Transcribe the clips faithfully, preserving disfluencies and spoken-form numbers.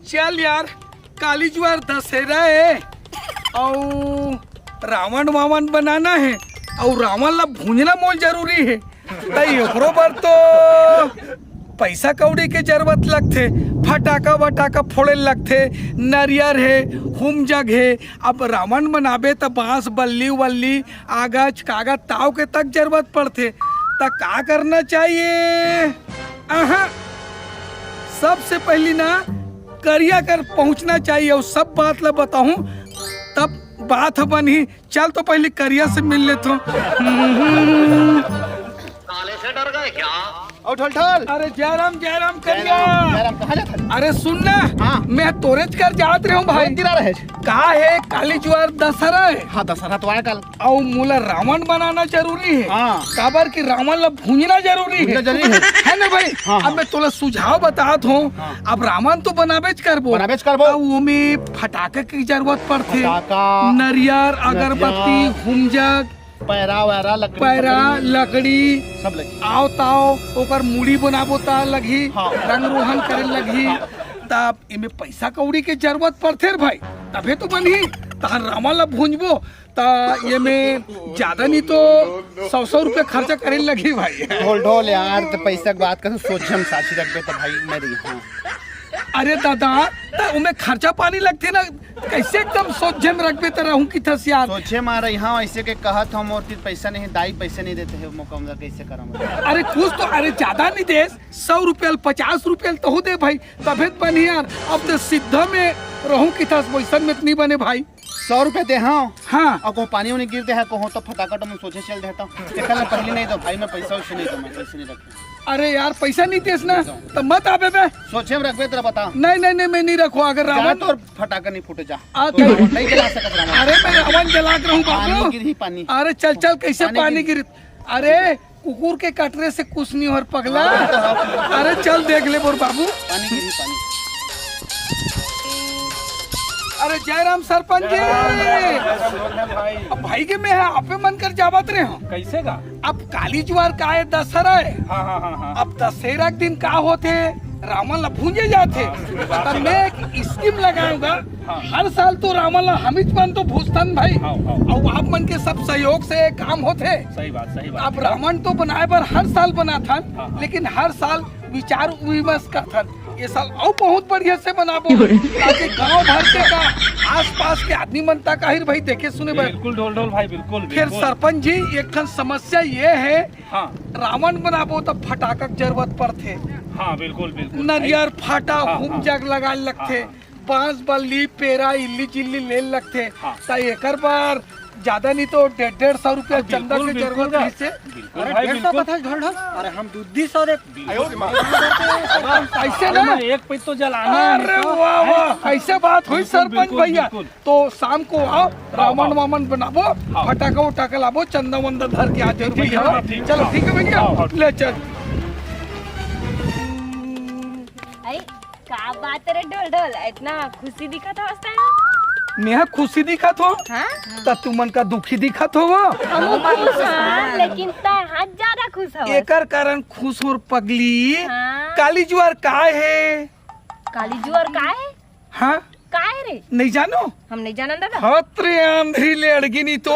चल यार, काली जुआर दशहरा हे, अउ रावण वावण बनाना हे, अउ रावण ला भूंजना मोल जरूरी हे। त एकरो बर तो पैसा कौड़ी के जरूरत लगथे, फटाका वटाका फोड़े लगथे, नरियर हे, हुमजग हे। अब रावण बनाबे त बांस, बल्ली वल्ली, आगज कागज ताव के तक जरूरत पड़थे। त का करना चाहिए? अहा, सबसे पहली ना करिया कर पहुंचना चाहिए अउ सब बात ला बताहूं, तब बात ह बनही। चल तो पहली करिया से मिल लेथों। काले से डर गए क्या? ओ ढोल ढोल। अरे जयराम, जयराम करिया। जयराम, जयराम, कहाँ जात हस? अरे सुन ना, हाँ। मैं तोरेच कर जात रहे हूँ भाई। गिरा रहे। का हे, काली जुआर दशहरा हे। हाँ, दशहरा तो आय कल। अउ मोला रावण बनाना जरूरी हे। हाँ। काबर कि रावण ला भूंजना जरूरी हे। भूंजना जरूरी हे। हे ना भाई? हाँ, अब हाँ। मैं तोला सुझाव बतात हूँ। हाँ। अब रावण तो बनाबेच करबो। बनाबेच करबो। त ओमे फटाका के जरूरत पड़थे। फटाका, नरियर, नरियर। अगरबत्ती, हुमजग, पैरा वैरा, लकड़ी, पैरा, लकड़ी, लकड़ी, सब लगी। आव ताव, ओकर मुड़ी बनाबो त लगही, हाँ। रंग रोहन करे लगही। हाँ। त एमे पैसा कौड़ी के जरूरत पड़थे रे भाई, तभे तो बनही। तहन रावण ला भूंजबो, त एमे ज्यादा नहीं तो सौ सौ रुपया खर्चा करे लगही भाई। ढोल ढोल यार, त पैसा के बात कर, सोझे म साझी रखबे त भाई, मैं रही, हाँ। अरे दादा, त ओमे खर्चा पानी लगथे ना, कैसे एकदम सोझे म रखबे त रहूं किथस यार। सोझे म रही, हाँ, ऐसे के कहत हूँ, मोर तीर पैसा नहीं, दाई पैसा नहीं देते हे, मोका कैसे करम? अरे कुछ तो, अरे ज्यादा नहीं देस, सौ रुपया ल, पचास रुपया ल तहू दे भाई, तभे त बनही यार। अब त सीधा में रहूं किथस, वैसन में त नहीं बने भाई। सौ रुपया दे, हाँ। हाँ। अउ कहूँ पानी उनी गिर दे हे, कहूँ तो फटाका डमन सोझे चल देता। एकर ले पहले नहीं दो भाई, मैं पैसा वैसे नहीं दो, मैं पैसे नहीं रखे। अरे यार, पैसा नहीं देस ना, नहीं दो। त मत आबे बे। सोझे म रखबे तेरा बता। नहीं, नहीं, नहीं, मैं नहीं रखूँ। अगर जा रावण तोर फटाका नहीं फूटे, जा। आ, तोर रावण नहीं जला सकत रावण। अरे मैं रावण जला के रहूँ बाबू। पानी गिरही, पानी। अरे चल, चल, कैसे पानी पानी गिर- गिर? अरे कुकुर के कटरे से कुछ नहीं होय पगला। अरे चल देख ले मोर बाबू। पानी गिरी, पानी। अरे जयराम सरपंच जी। भाई। अब भाई के मैं आपे मन कर जावत रहे हूँ। कैसे का? अब काली जुआर का हे, दशहरा हे। हाँ, हाँ, हाँ, हाँ। अब दशहरा के दिन का होथे, रावण ला भूंजे जाथे। हाँ, सही बात त है। मैं एक scheme लगाऊंगा, हाँ। हर साल तो रावण ला हमीच मन तो भूंजथन भाई। हाँ, हाँ। अउ आप मन के सब सहयोग से काम होथे। सही बात, सही बात। अब रावण तो बनाए बर हर साल बनाथन, हाँ, हाँ। लेकिन हर साल विचार विमर्श करथन, ये साल अउ बहुत बढ़िया से बनाबो, ताकि गांव भर के का आसपास के आदमी मन तक आही भाई देखे सुने बर। बिल्कुल ढोल ढोल भाई, बिल्कुल, फिर बिल्कुल। सरपंच जी, एक ठन समस्या ये हे, हाँ। रावण बनाबो त फटाका के जरूरत पड़थे। हाँ, बिल्कुल, बिल्कुल। नरियर, फाटा, हाँ, हाँ। हुमजग लगाए लगथे। हाँ, हाँ। बांस, बल्ली, पेरा, इल्ली जिल्ली ले लगथे। हाँ। त एकर बर ज्यादा नहीं तो डेढ़, डेढ़ सौ रुपया हाँ, चंदा बिल्कुल, के बिल्कुल जरूरत का। रहिसे। बिल्कुल अरे, भाई, डेढ़ सौ बिल्कुल। कथा ढोल ढोल। अरे, हम दू दी सौ दे। बिल्कुल। ऐसे अरे ना। ना, एक पैसा तो जलाना है अरे नहीं तो। वाह, वाह, ऐसे बात हुई बिल्कुल, सरपंच बिल्कुल, भैया। बिल्कुल। तो शाम को आओ, हाँ, रावण हाँ। वामन बनाबो, हाँ। फटाका उटाका लाबो, चंदा वंदा धर के आ जाओ ठीक है, भैया। हाँ, ठीक, चलो, हाँ। ठीक है भैया, हाँ, हाँ। ले चल। आई, का बात रे ढोल ढोल, इतना खुशी दिखत हवस तैं? मेहा खुशी दिखत हो? हाँ? त तुमन का दुखी दिखत हो वो? हम खुश हाँ, लेकिन तैं हाथ ज्यादा खुश हवस। एकर कारण खुश होर पगली। हाँ। काली जुआर का हे? काली जुआर का हे? हाँ? का हे रे? नहीं जानो? हम नहीं जानन दादा। हत रे आंधरी लेड़गी नी तो,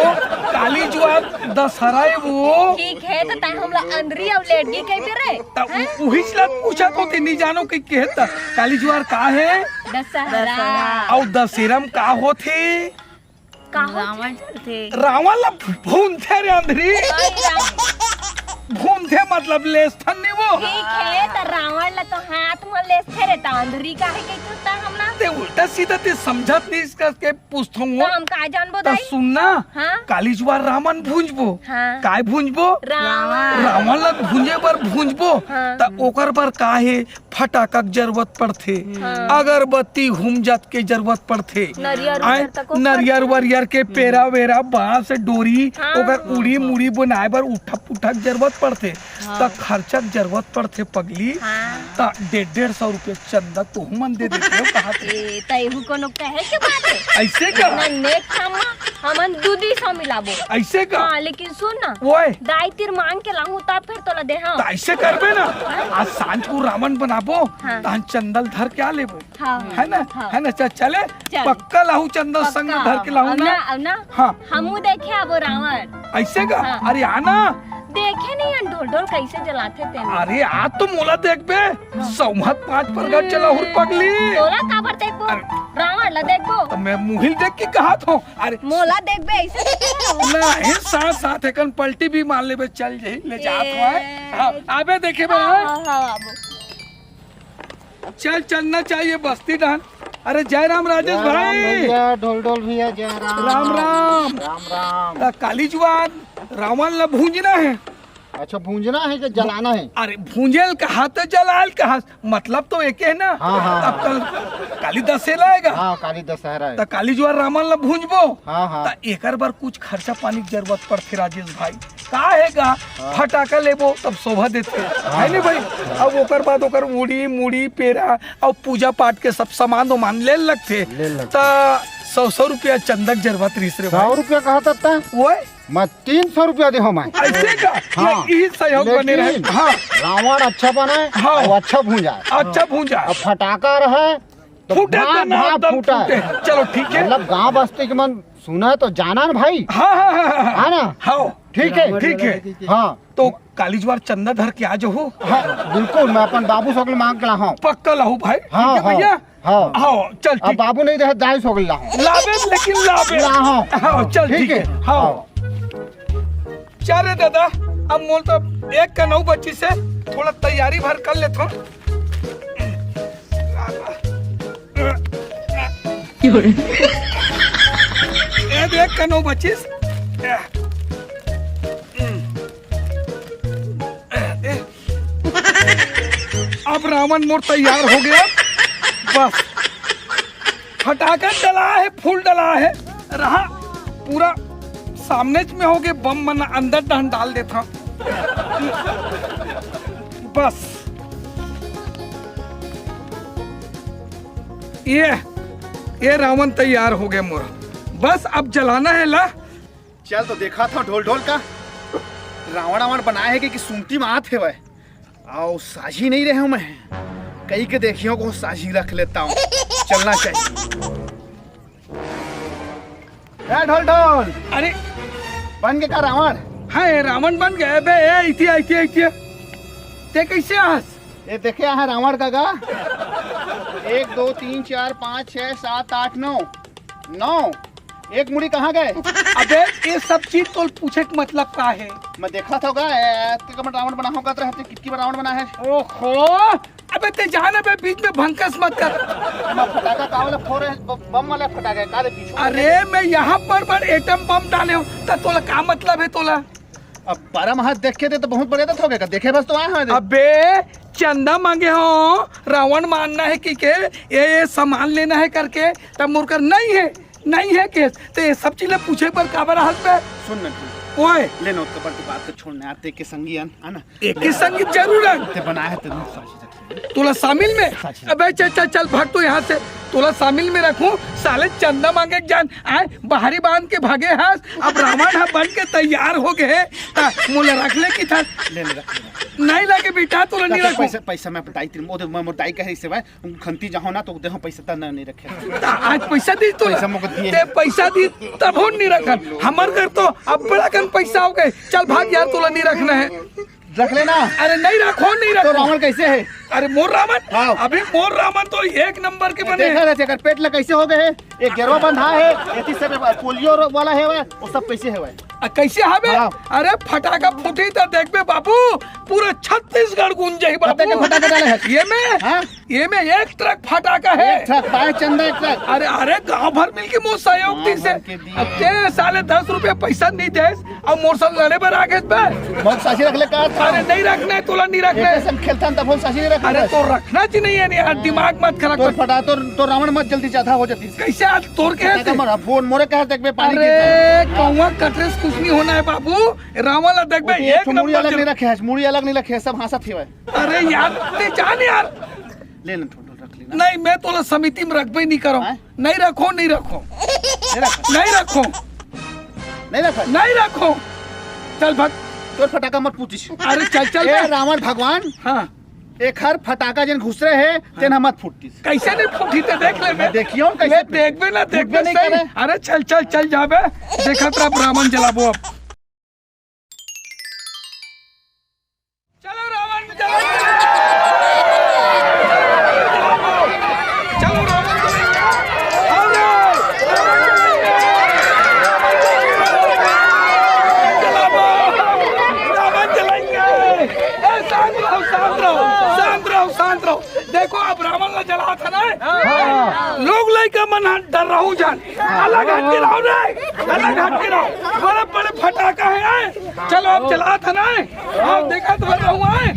काली जुआर दशहरा हे वो। ठीक हे, त तैं हमला अंधरी अउ लेड़गी कहिबे रे? त उ-, हैं? उहीच ला पूछत हों, नहीं जानो कि कहे त। काली जुआर का हे? दशहरा। अउ दशहरा म का होथे? का होथे? रावण चलथे। रावण ला भूंजथे रे अंधरी। अरे राम। भूंजथे मतलब लेसथन नी वो। ठीक हे, त रावण ला तो हाथ म लेसथे रे, त अंधरी काहे कहिथस त हमला? तैं उल्टा सीधा तैं समझत नहीं इसका के पूछत हों। त हम का जानबो त दाई? सुन ना, हाँ? काली जुआर रावण भूंजबो। हाँ। काय भूंजबो? रावण। रावण ला भूंजे बर भूंजबो। हाँ। त ओकर बर का हे? फटाका के जरूरत पड़थे, हाँ। अगरबत्ती हुमजग के जरूरत पड़थे, नरियर आय, उरियर तको नरियर पड़थे। वरियर के पेरा वेरा, बांस, डोरी, हाँ। ओकर उड़ी मुड़ी बनाए बर उठा पुठा के जरूरत पड़थे, हाँ। त खर्चा के जरूरत पड़थे पगली, हाँ। त डेढ़ डेढ़ सौ रुपया चंदा तोहू मन दे देते हो, कहा थे। ए, त एहू कोनो कहे के बात है? ऐसे का? ना नेक काम मा हमन दू दी सौ मिलाबो। ऐसे का? हाँ, लेकिन सुन ना, ओए। दाई तीर मांग के लाहूं, तब फिर तोला देहा। त ऐसे करबे ना, आज सांझ को रावण बनाबो, हाँ। तहन चंदा ल धर के आ लेबो। हाँ। है ना? हाँ। है ना? चल, चले? चल। पक्का लाहू चंदा, संग में पक्का। धर के लाहू अब ना? ना, अब ना? हाँ। हमू देखे आबो रावण। ऐसे का? हाँ। अरे आना। देखे नहीं हन ढोल ढोल कैसे जलाथे तेने। अरे आज तो मोला देखबे, हाँ। सौमत पाँच परगट चला हुर पगली। तोला काबर देखबो? अरे। रावण ला देखबो। तो मैं मुहिल देख के कहा था। अरे। मोला देखबे ऐसे देखबे? नहीं, साथ साथ एकन पलटी भी मार लेबे, चल यही ले जात ए। हो। हाँ, आबे देखे बे, हाँ, हाँ? हाँ, हाँ, आबो। चल, चलना चाहिए बस्ती डहन। अरे, जय राम राजेश जय राम भाई। भैया, ढोल ढोल भैया, जय राम। राम राम। राम राम। त काली जुआर रावण ला भूंजना है। अच्छा, भूंजना है कि जलाना है? अरे, भूंजेल कहा त जलाल कहा, मतलब तो एक है ना। हाँ, हाँ, अब हाँ। कल काली दशहरा आएगा। हाँ, काली दशहरा है। त काली जुआर रावण ला भूंजबो। हाँ, हाँ। त एकर बर कुछ खर्चा पानी के जरूरत पड़थे राजेश भाई। का हे गा? हाँ। फटाका लेबो तब शोभा देथे, हाँ। है नी भाई? अब ओकर बाद ओकर उड़ी, मुड़ी, पेरा अउ पूजा पाठ के सब सामान ओमान ले लगथे। ले लगथे। त सौ, सौ रुपया चंदा के जरूरत रहिस रे सौ भाई। रुपया कहा था? ओए? मैं तीन सौ रुपया देहूं मैं। ऐसे का? हाँ। ये, यही सहयोग बने रहे। लेकिन हाँ। रावण अच्छा बने हाँ। अउ अच्छा भूंजा। अच्छा भूंजा। अउ फटाका रहे तो फूटे भाप, तो ना भाप एकदम फूटे। फूटे। चलो ठीक है। मतलब गांव बस्ती के मन सुना तो जाना ना भाई। हाँ, हाँ, हाँ, हाँ। है ना? हाँ। ठीक है। ठीक है। हाँ। तो काली जुआर चंदा धर के आ जाहू। हाँ, बिल्कुल, मैं अपन बाबू से मांग के लाहूं। पक्का लाहू भाई। हाँ, ठीक है हाँ, भैया। हाँ। हाँ, चल अब ठीक। बाबू नहीं रहे, दाई से लाहूं। लाबे, लेकिन लाबे। लाहूं। हाँ, चल ठीक ठीक है। है। हाँ। हाँ। चल रे दादा, अब मोर तो एक कनऊ बचिस हे, थोड़ा तैयारी भर कर लेथों। ए देख, कनऊ बचिस। अब रावण मोर तैयार हो गया। बस, फटाका डला हे, फूल डला हे, रहा पूरा सामने में हो गए, बम मन अंदर डहन डाल देथंव। बस, ये, ये रावण तैयार हो गए मोर। बस अब जलाना हे ला। चल तो देखा था ढोल ढोल का रावण वावण बनाए हे कि, कि सुनती में आत हे वह। अउ साझी नहीं रहे हूं मैं, कई के देखियो को साझी रख लेता हूँ, चलना चाहिए। ए ढोल ढोल, अरे बन गे का रावण? हाँ, ए रावण बन गए बे। ए इतिया, इतिया, इतिया, ते कैसे आस? ये देखे आहे रावण का गा, एक दो तीन चार पाँच छः सात आठ नौ, नौ। एक मुड़ी कहाँ गए? अबे, ये सब चीज तो पूछे के मतलब का हे? मैं देखा था गा, ए, ते कमन रावण बना होगा, तेरे हाथे कितनी बार रावण बना है? ओहो, अबे ते जान, अबे बीच में भंकस मत कर। मैं फटाका का वाला फोड़े, ब-, बम वाला फटाका का दे पीछू? अरे, मैं यहाँ पर, पर एटम बम डाले हूँ, तो तोला का मतलब हे तोला? अब बारह माह देखे थे तो बहुत बड़े तो हो गए, देखे बस तो आए हैं। अबे, चंदा मांगे हो, रावण मारना हे कि के, ये, ये सामान लेना हे करके, तब मोर कर नहीं हे, नहीं हे केस, तो ये सब चीज ले पूछे पर काबर हाल पे? सुन ना, ओए। ले ना, उसके ऊपर की बात तो छोड़ ना, आते के संगी अन, है ना? एक के संगी जरूर अन। ते बनाए हे तो नहीं साझी रख ले। तोला शामिल में? साझी। अबे चल, चल, चल, भाग तो यहाँ से। तोला शामिल में रखूं, साले चंदा मांगे के जान, आए, बाहरी बांध के भागे हस, अब रावण ह बन के तैयार हो गए, ता मोला रख ले की था। ले, ले, रख ले, रख ले। नहीं लगे बेटा, तोला नहीं रखूं। पैसा, पैसा मैं बताई तेरे, मोर, मोर दाई कहे से भाई, खंती जाहो ना तो देहो पैसा ता नहीं, नहीं रखे। ता आज पैसा दी तोला। पैसा मोको दिए। ते पैसा दी, तब हो नहीं रखन। हमर घर तो अब बड़ा कन पैसा हो गए। चल भाग यार, तोला नहीं रखना हे। रख लेना। अरे नहीं रखो, नहीं तो रखो। रावण कैसे हे? अरे मोर रावण? हाँ। अभी मोर रावण तो एक नंबर के बने। देखा रहते, अगर पेट ला कैसे हो गए हे? एक गेरवा बंधा हे, एती से पोलियो रो-, वाला हे वह, वो सब कैसे हे वह? आ, कैसे हवे? हाँ। अरे फटाका फूटी तो देखबे बाबू, पूरा छत्तीसगढ़ गूंज जाही बाबू। कते के फटाका डाले हे? ये में? हाँ। ये में एक ट्रक फटाका हे। एक ट्रक, पाए चंदा एक ट्रक। अरे, अरे, गांव भर मिलके मोर सहयोग गांव दिस हे। भर के दिए। अब ते साले दस रुपया पैसा नहीं देस, अब मोर संग लड़े बर आ गए बे। मोर साझी रख ले का? अरे, नहीं रखना हे, तोला नहीं रखना हे। एक संग खेलथन तब हम साझी नहीं अरे तो रखना चाहिए नहीं यार, दिमाग मत खराब तोर कर। फटा तोर, तोर रावण मत जल्दी ज्यादा हो जाती। कैसे आज तोर के फटाका से? मर, फोन मोरे कहे देखबे पानी अरे गिर जाए। कौवा कटरे से कुछ नहीं होना है बाबू। रावण ला देखबे वो तो एक मुड़ी नंबर अलग के नहीं रखे है, मुड़ी अलग नहीं रखे है, सब हाँसत ही है। अरे यार, ते जान यार। ले ना, थोड़ा रख लेना। नहीं, मैं तोला समिति में रखबे नहीं करो। हैं? नहीं रखो, नहीं रखो। नहीं रखो। नहीं रखो। नहीं रखो। नहीं रखो। चल भाग। तोर फटाका मत फूटिस। अरे चल, चल ए बे। रावण भगवान, हाँ। एखर फटाका जेन घुसरे हे, तेन ह मत फूटिस। कैसे नहीं फूटी ते देख ले बे। देखियो न कैसे मैं देखबे ना, फूटबे देखबे नहीं सही। करे। अरे चल, चल, चल जाबे। देखत रह, रावण जलाबो अब। चलो रावण जलाओ। चलो रावण जलाओ। रावण जलाओ। रावण जलाएंगे। ए, शांत रहो, शांत रहो, शांत रहो, शांत रहो। देखो, अब रावण ला जलात हे ना, हाँ। लोग लइका मन ह डर रहू जान, अलग हट के रहो रे, अलग हट के रहो। बड़े बड़े फटाका हे, आए। चलो, अब जलात हे ना, आप देखा तो बना हुआ है।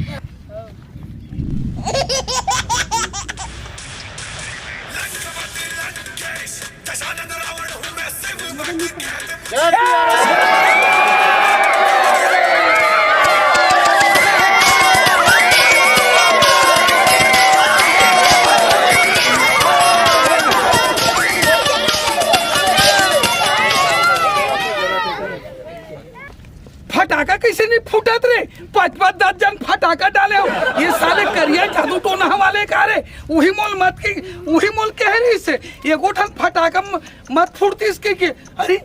फटाका कैसे नहीं फूटत रे? पाँच पाँच दस जन फटाका डाले हो। ये साले करिया जादू टोना वाले का रे? उही मोल मत की, उही मोल कह रही से, एको ठन फटाका म-, मत फूटती इसके के। अरे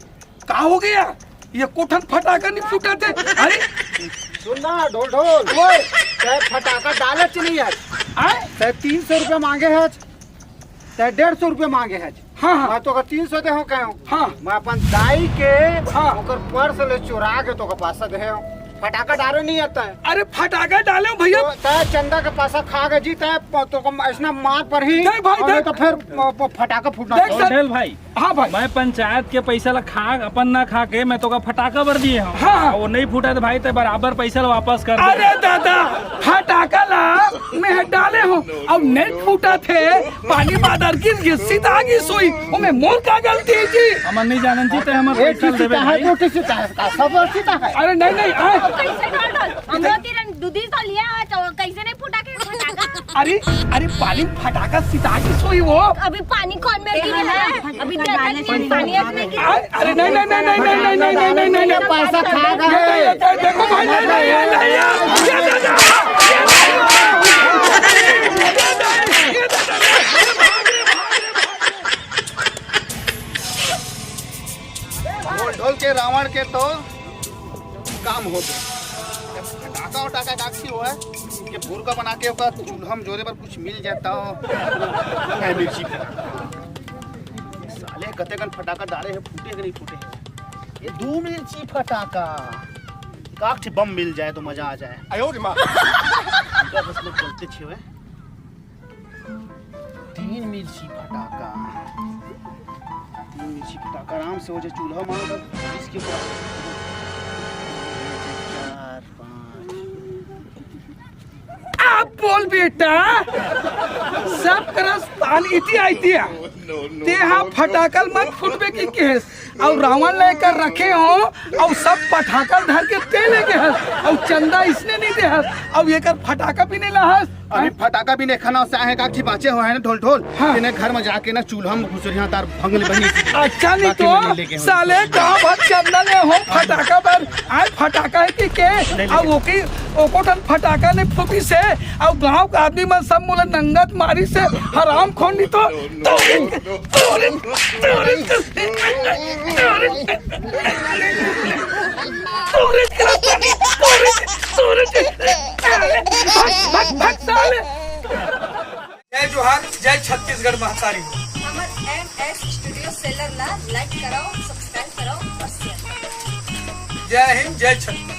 का हो गया? एको ठन फटाका नहीं फूटत हे। अरे सुन ना ढोल ढोल, ओए। तै फटाका डाले च नहीं है। आए? तै तीन सौ रुपया मांगे है। तै डेढ़ सौ रुपया मांगे है। हाँ, हाँ। मैं तोका तीन सौ दे हो कहे हो। हाँ। मैं अपन दाई के हाँ। ओकर पर्स ले चुरा के तोका पैसा दे हो। फटाका डाले नहीं आता है। अरे फटाका डाले हो भैया। तो तै चंदा के पैसा खा के जी, तै प-, तोका ऐसना मार पड़ही। नहीं भाई, और देख। नहीं तो फिर प-, प-, फटाका फूटना देख सर। चल भाई। हाँ भाई। मैं पंचायत के पैसा ला खा, अपन ना खा के मैं तोका फटाका बर दिए हूँ। हाँ, हाँ। वो नहीं फूटा तो भाई तै बराबर पैसा ला वापस कर दे। अरे दादा, फटाका ला मैं डाले हूँ, अब नहीं फूटत हे, पानी बादर गिर गिस, सिता गिस होही, ओमे मोर का गलती हे जी? हमन नहीं जानन जी, तै हमर ए, पैसा किसी देबे का है, भाई। वो किसी का है, का सब किसी का है। अरे नहीं, नहीं, आए। कैसे डाल डाल? हम लोग तीन दो दिन तो लिया है, तो कैसे नहीं फूटा के फटाका? अरे, अरे, पानी में फटाका सिता गिस होही वो। अभी पानी कौन में गिरे है? अभी दस दिन पानी में गिरे। अरे, अरे, नहीं, नहीं, नहीं। पैसा खा गए। ये, ये, ये, देखो भाई, नहीं, नहीं, ये, नहीं, ये, ये, ये, ढोल ढोल के रावण के तो काम हो गया। फटाका उटाका डाकसी हो है कि भुरका बना के ओकर चूल्हा में जोरे बर कुछ मिल जाता हो। है मिर्ची फटाका। साले कते कन फटाका डाले हैं, फूटे कि नहीं फूटे हैं? ये दो मिर्ची फटाका। काक ठे बम मिल जाए तो मजा आ जाए। आयो रे माँ। इनका बस लोग चलते छे हुए। तीन मिर्ची फटाका, तीन मिर्ची फटाका आराम से हो जाए। चूल्हा मांग कर इसके ऊपर चार पाँच। आप बोल बेटा, सब तरह स्थान इति आइतिया। ते हा फटाकल मत फुटबे की केस। अउ रावण लेकर रखे हो, अउ सब पटाखा धर के ते ले गे हस, अउ चंदा इसने नहीं दे हस, अउ एकर फटाका भी नहीं ला हस। अभी फटाका भी नहीं खाना से आहे, काकी बाचे हो है ना ढोल ढोल। हाँ। इन्हें घर में जाके ना चूल्हा में घुसरिया तार भंगल बनी। अच्छा नहीं बाकी तो मैं लेके हूँ। साले गाँव भर चंदा ले हो फटाका बर, आए फटाका है कि के? नहीं, अब नहीं। ओकी, ओको ठन फटाका नहीं फूटी से, अब गाँव का आदमी मन सब मोला नंगत मारी से हराम खोर नहीं तो, तो जय जोहार, जय छत्तीसगढ़ महतारी। हमर एम एस स्टूडियो सेलर ला लाइक कराओ, सब्सक्राइब कराओ और शेयर कराओ। जय हिंद, जय छत्तीसगढ़।